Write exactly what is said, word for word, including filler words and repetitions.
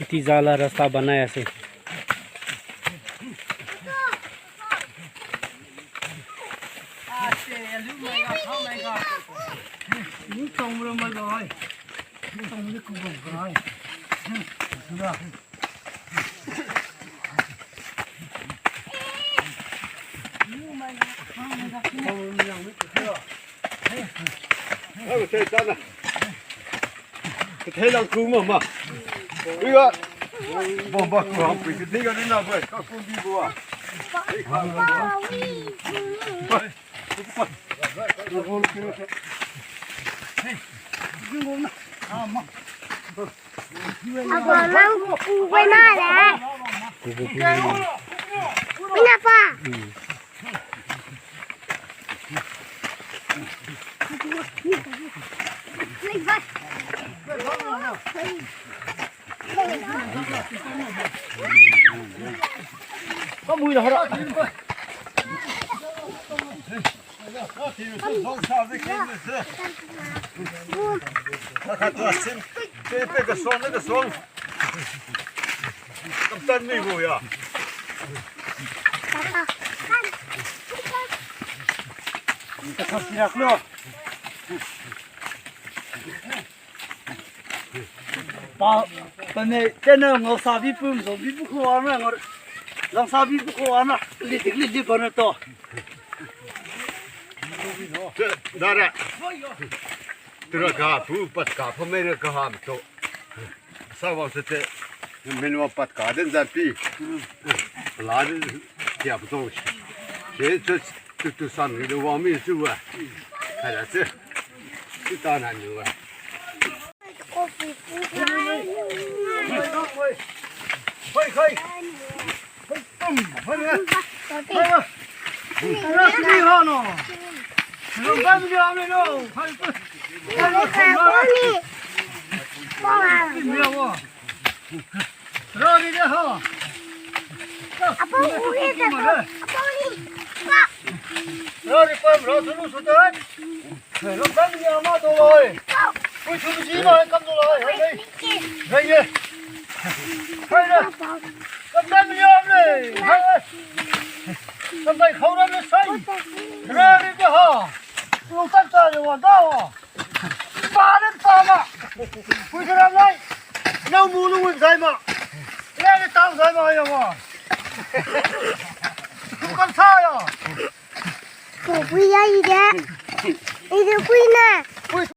Iti jala rasta banai ase. Hai, thei chana. Thei lang ku ma ma. Iga. Bom ba ku ham pui thei ga na ba. Ka ku bi bo a. Abo nang kubo na le. Ina pa. Pa, pane, tena ngau sabi pum, so bi pu ko ana, ngau, lang sabi pu ko ana, li dik li di bana to. Dara. Tura ga pu pat ka pa mei ra ga ham to. Sa wa se te, min wa pat ka den jan pi. La de, tia pa to. Se, se, tu, tu san ni de wa mi su wa. Hai la se. Tu ta na ni wa. Rari pam, ra sulu sutan. Rongkang ni ama tu loi. Pui chu ji ma kam tu loi. Hai dei. Hai ye. Hai dei. Kam dai mi yam le. Hai. Kam dai khau ra le sai. Ra le de ha. Lu tan ta le wa da wa. Pa le pa ma. Pui chu ra lai. Nau mu lu wun sai ma. Le le tau sai ma ya wa. Kam sa ya. Ko pui ya i de. I de pui na.